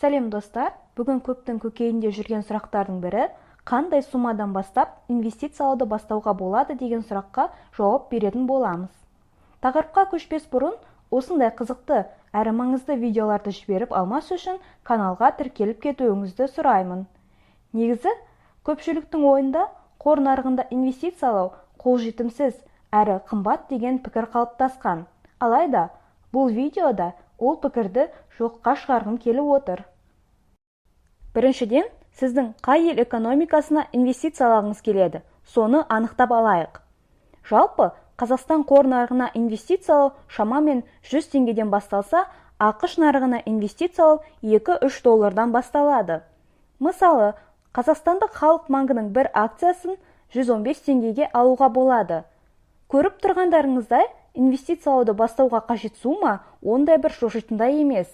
Сәлем, достар! Бүгін көптің көкейінде жүрген сұрақтардың бірі, қандай суммадан бастап инвестициялауды бастауға болады деген сұраққа жауап беретін боламыз. Тақырыпқа көшпес бұрын, осындай қызықты әрі маңызды видеоларды жіберіп алмас үшін каналға тіркеліп кетуіңізді сұраймын. Негізі, көпшіліктің ойында қор нарығында инвестициялау қолжетімсіз әрі қымбат деген пікір қалыптасқан. Алайда бұл видеода ол пікірді жоққа шығарғым келіп отыр. Біріншіден, сіздің қай ел экономикасына инвестициялағыңыз келеді, соны анықтап алайық. Жалпы, Қазақстан қор нарығына инвестициялау шамамен 100 теңгеден басталса, АҚШ нарығына инвестициялау 2-3 доллардан басталады. Мысалы, қазақстандық Халық банкінің бір акциясын 115 теңгеге алуға болады. Көріп тұрғандарыңыздай, инвестициялауды бастауға қажет сумма ондай бір шошитындай емес.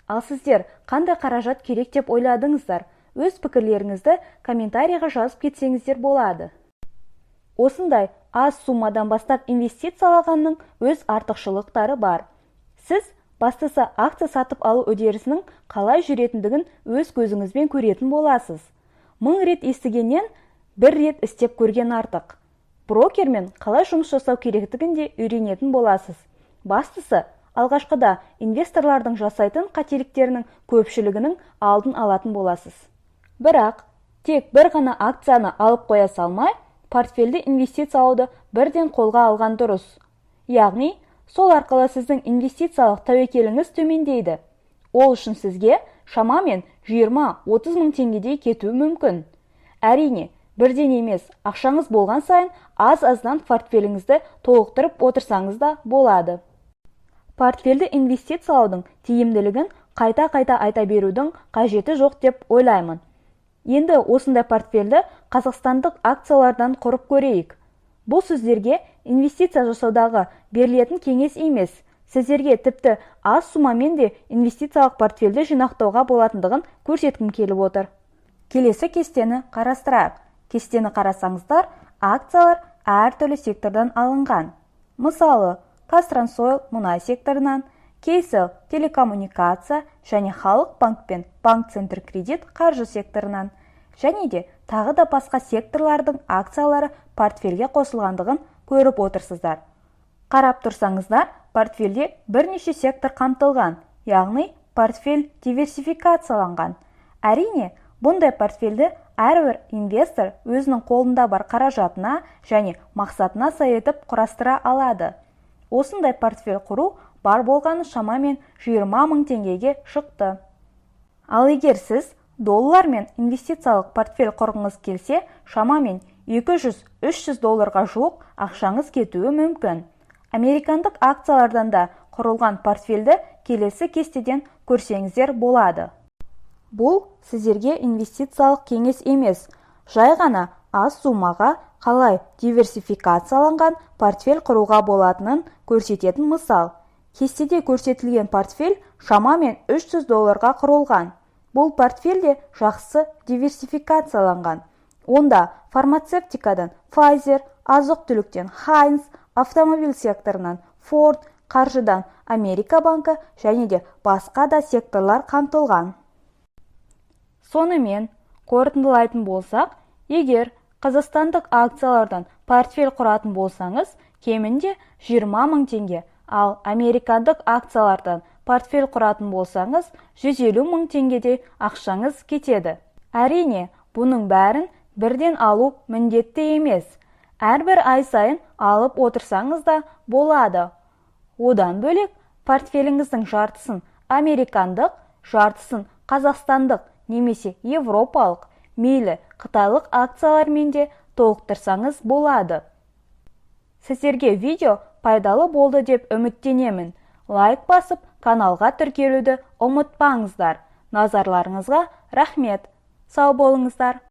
Ал сіздер қандай қаражат керек деп ойладыңыздар? Өз пікірлеріңізді комментарийға жазып кетсеңіздер болады. Осындай аз суммадан бастап инвестициялағанның өз артықшылықтары бар. Сіз бастысы акция сатып алу үдерісінің қалай жүретіндігін өз көзіңізбен көретін боласыз. Мың рет естігеннен бір рет істеп көрген артық. Брокермен қалай жұмыс жасау керектігін де үйренетін боласыз. Бастысы, алғашқыда инвесторлардың жасайтын қателіктерінің көпшілігінің алдын алатын боласыз. Бірақ тек бір ғана акцияны алып қоя салмай, портфельді инвестициялауды бірден қолға алған дұрыс. Яғни, сол арқылы сіздің инвестициялық тәуекеліңіз төмендейді. Ол үшін сізге шамамен 20-30 мың теңгедей кетуі мүмкін. Әрине, бірден емес, ақшаңыз болған сайын аз-аздан портфеліңізді толықтырып отырсаңыз да болады. Портфельді инвестициялаудың тиімділігін қайта-қайта айта берудің қажеті жоқ деп ойлаймын. Енді осындай портфельді қазақстандық акциялардан құрып көрейік. Бұл сіздерге инвестиция жасаудағы берілетін кеңес емес. Сіздерге тіпті аз суммамен де инвестициялық портфельді жинақтауға болатындығын көрсеткім келіп отыр. Келесі кестені қарастырайық. Кестені қарасаңыздар, акциялар әртүрлі сектордан алынған. Мысалы, КазТрансОйл мұнай секторынан, Kcell телекоммуникация және Халық банк пен Банк ЦентрКредит қаржы секторынан және де тағы да басқа секторлардың акциялары портфельге қосылғандығын көріп отырсыздар. Қарап тұрсаңыздар, портфельде бірнеше сектор қамтылған, яғни портфель диверсификацияланған. Әрине, бұндай портфельді әрбір инвестор өзінің қолында бар қаражатына және мақсатына сай етіп құрастыра алады. Осындай портфель құру бар болғаны шамамен 20 мың теңгеге шықты. Ал егер сіз доллармен инвестициялық портфель құрғыңыз келсе, шамамен 200-300 долларға жуық ақшаңыз кетуі мүмкін. Американдық акциялардан да құрылған портфельді келесі кестеден көрсеңіздер болады. Бұл сіздерге инвестициялық кеңес емес, жай ғана аз суммаға қалай диверсификацияланған портфель құруға болатынын көрсететін мысал. Кестеде көрсетілген портфель шамамен 300 долларға құрылған. Бұл портфель де жақсы диверсификацияланған. Онда фармацевтикадан Pfizer, азық-түліктен Heinz, автомобиль секторынан Ford, қаржыдан Америка банкі және де басқа да секторлар қамтылған. Сонымен, қорытындылайтын болсақ, егер қазақстандық акциялардан портфель құратын болсаңыз, кемінде 20 мың теңге, ал американдық акциялардан портфель құратын болсаңыз, 150 мың теңгедей ақшаңыз кетеді. Әрине, бұның бәрін бірден алу міндетті емес. Әрбір ай сайын алып отырсаңыз да болады. Одан бөлек, портфеліңіздің жартысын американдық, жартысын қазақстандық немесе европалық, мейлі қытайлық акциялармен де толықтырсаңыз болады. Сіздерге видео пайдалы болды деп үміттенемін. Лайк басып, каналға тіркелуді ұмытпаңыздар. Назарларыңызға рахмет. Сау болыңыздар.